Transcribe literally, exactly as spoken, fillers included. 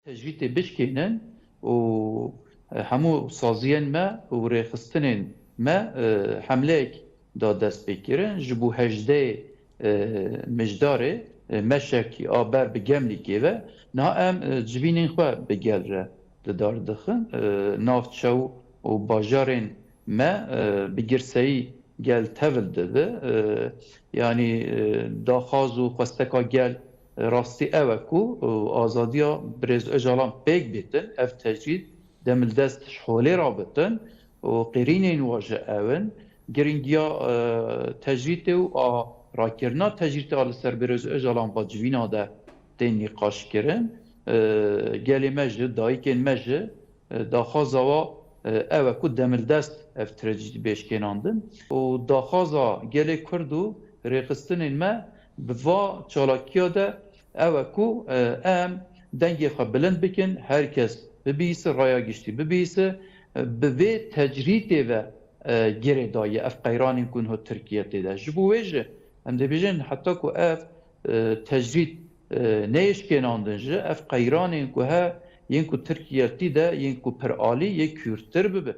tecrîtê bişkênin û, e, hemû saziyên me û rêxistinên me, e, hemleyek da dest pê kirin. Ji bo hejdeh, e, Mijdarê, e, meşekî a ber bi Gemlîkê ve, niha em, e, civînên xwe bi gel re li dar dixin. E, navçe û, û bajarên me, e, bi girseyî gel tevil dibe. E, yanî, e, daxwaz û xwesteka gel, e, rastî ew e ku, e, azadiya Birêz Ocalan pêk bêtin, ev tecrîd demildest ji holê rabitin û qirînên wa ji ew in. Giringiya, e, tecrîdê û a rakirina tecrîdê a li ser Birêz Ocalan va civîna de tên nîqaş kirin. E, gelê me ji, dayikên me ji, e, daxwaza wa, e, ew e ku demildest ev tecrîd bê şkênandin. Û daxwaza gelê Kurd û rêxistinên me bi va çalakiya de ew e ku, e, em dengê xwe bilind bikin, her kes bibîse, raya giştî bibîse, e, bi vê tecrîdê ve, e, girêdayî ev qeyranên ku niha Tirkiye tê de. Ji bo wê jî em dibêjin heta ku ev, e, tecrîd, e, neyê şkênandin jî, ev qeyranên ku he, yên ku Tirkiye tî de, yên ku piralî yê kûrtir bibe.